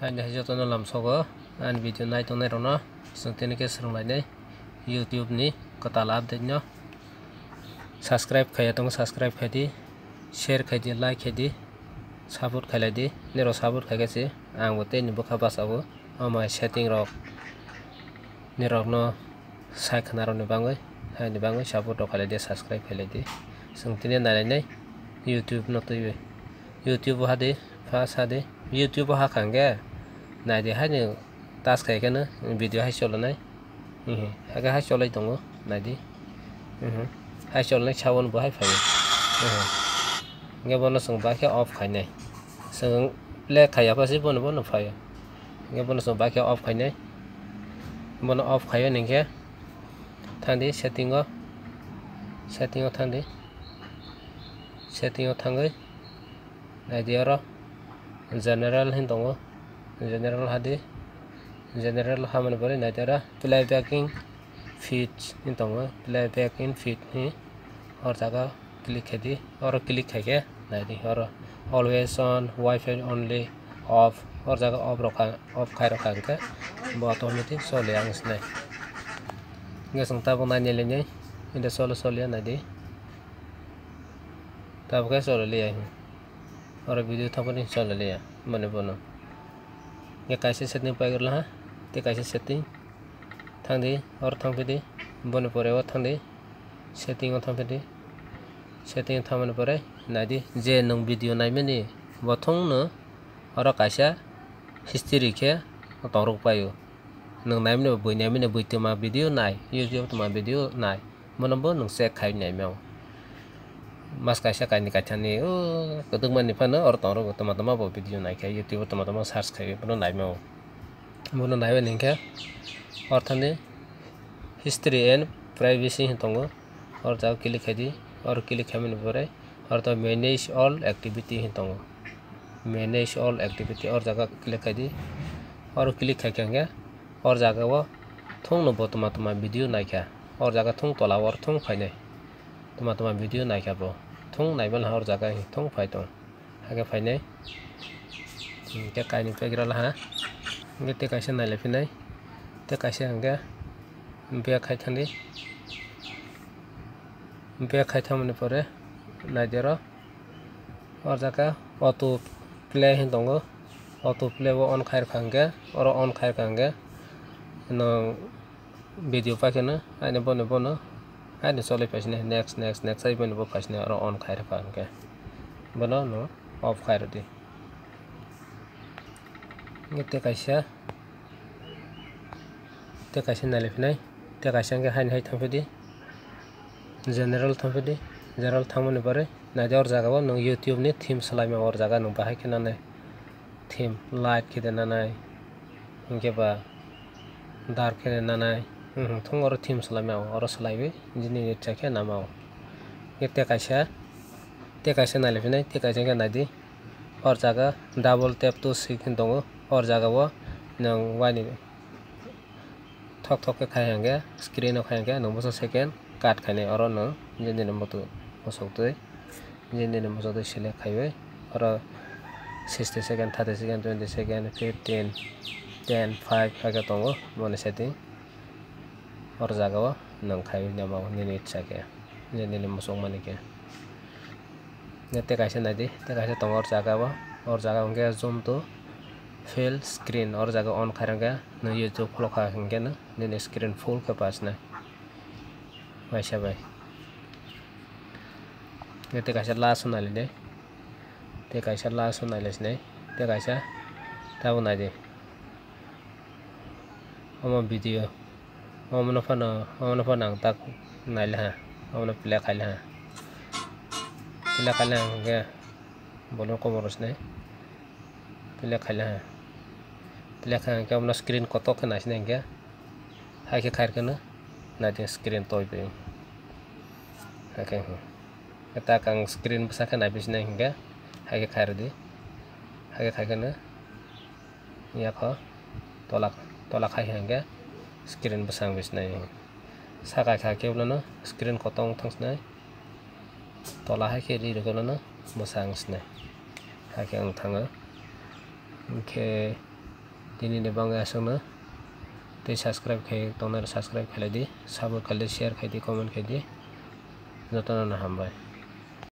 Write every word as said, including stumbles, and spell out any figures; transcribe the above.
Ani hai jotono lamsogo ani video nai tongnai rokno chwng tini khe swrwng lainai YouTube ni kwtal update no. Subscribe khaiya tongo, subscribe khaidi, share khaidi, like khaidi, support khailai di. Nirok support khaikhe se ang bo tei ni bwkha bachao. Omo hai setting rok nirokno sai khna rokni bangwi, haini bangwi support rok khailai di, subscribe khailai di. Chwng tini nai lainai YouTube no twiwi. YouTube o hadi, first hadi. YouTube o hakha hwnkhe naidi haino touch khai kheno video hai cholonai. Hakhe hai cholai tongo, naidi. Hai cholonai sawan bo hai phaio. Hwnkhe bono chwng bakhe off khainai. Chwng play khaiya phasi bono, bono phaio. Hwnkhe bono chwng bakhe off khainai. Bono off khaio hwnkhe thangdi setting o. Setting o thangdi. Setting o thangwi naidi oro general hin tongo. General hadi. General hamani pore naidi oro playback in feed hin tongo. Playback in feed hin or jaga click khaidi. Oro click khaikhe naidi oro always on, wifi only, off. Or jaga off rokha, off khai rokha hwnkhe bo automatic choli ang sinai. Hwnkhe chwng tabuk nai nailainai. Hwnkhe cholo choliya naidi. Tabuk khe choli liya. Oro video thangmani choli liya. Mane bono. Hwnkhe kaisa setting paigwrwlaha. Tei kaisa setting. Thangdi, oro thangphidi. Boni pore o thangdi. Setting o thangphidi. Setting o thangmani pore naidi je nwng video naimani bo thungno oro kaisa history khe tongrok paio. Nwng naimani bo bui naimani bui twma video nai, YouTube twma video nai. Bono bo nwng check khai naimao. Mas kaisa kainwi kaithani o kwdwkmani phano oro tongrok toma toma bo video naikha, YouTube o toma toma search khai bono naimao. Bono naiwi hwnkhe oro thani history and privacy hin tongo. Oro jaga click khaidi, oro click khaimani pore oro to manage all activity hin tongo. Manage all activity oro jaga click khaidi. Oro click khaikha hwnkhe oro jaga o thungno bo toma toma video naikha. Oro jaga thung tola o oro thung phainai. Toma toma video naikha bo. Thung naimani oro jaga thung phai tong. Hakhe phainai. Hwnkhe kainwi paigwrwlaha. Hwnkhe tei kaisa nailaiphinai. Tei kaisa hwnkhe back khai thangdi. Back khai thangmani pore naidi oro. Oro jaga auto play hin tongo. Auto play o on khai rwkha hwnkhe, oro on khai rwkha hwnkhe nwng video paikheno haino bono, bono haino cholwi paisinai, next, next, next hai bono bo paisinai, oro on khai rwkha hwnkhe bono no off khai rwdi. Hwnkhe tei kaisa, tei kaisa nailaiphinai, tei kaisa hwnkhe haino hai thangphidi, general thangphidi, general thangmani pore naidi oro jaga o nwng YouTube ni theme swlaima, oro jaga nwng bahai khe nanai. Theme light khe de nanai, hwnkhe ba dark khe de nanai, hmm, thung oro theme swlaima o, oro swlaiwi nini icha khe nama o. Hwnkhe tei kaisa, tei kaisa nailaiphinai, tei kaisa khe naidi. Or jaga double tap to screen tongo, or jaga o nwng waini thok thok khe khai hwnkhe screen o khai hwnkhe nwng bwsa second cut khainai, oro nwng nini muitu muchuk twi. Je nini muchungtwi select khaiwi oro sixty second, thirty second, twenty second, fifteen, ten, five hai khe tongo boni setting. Oro jaga o nwng khaiwi namo nini icha khe, je nini muchungmani khe. Tei kaisa naidi, tei kaisa tongo oro jaga o, oro jaga hwnkhe zoom to full screen, oro jaga on khai rwkha nwng YouTube khulokha hwnkhe nini screen full khe pasinai. Waisa bai. Tei kaisa last o nailai de. Tei kaisa last o nailai sinai. Tei kaisa tabuk nai di. Omo video. Omono phano, omono phano ang tak nailai ha. Omono play khailai ha. Play khailai ha hwnkhe bolong komoro sinai. Play khailai ha. Play khai hwnkhe omono screen kotok khe naisinai hwnkhe. Hai khe khairokhe no naidi screen toi bai. Hakhe tak ang screen bwsa khe naibi sinai hwnkhe. Hai khe khairodi. Hai khe khaikhe no yakho tola, tola khai hwnkhe screen bwsang bai sinai. Saka kha khe bono screen kotor wng thang sinai. Tola hai khe ri rwgwlano bwsa ang sinai. Hakhe ang thango. Hwnkhe Tini ni bagwi aswkno. Tei subscribe khai tongnai rok subscribe khailai di, support khailai di, share khai di, comment khai di. Jotono no hambai.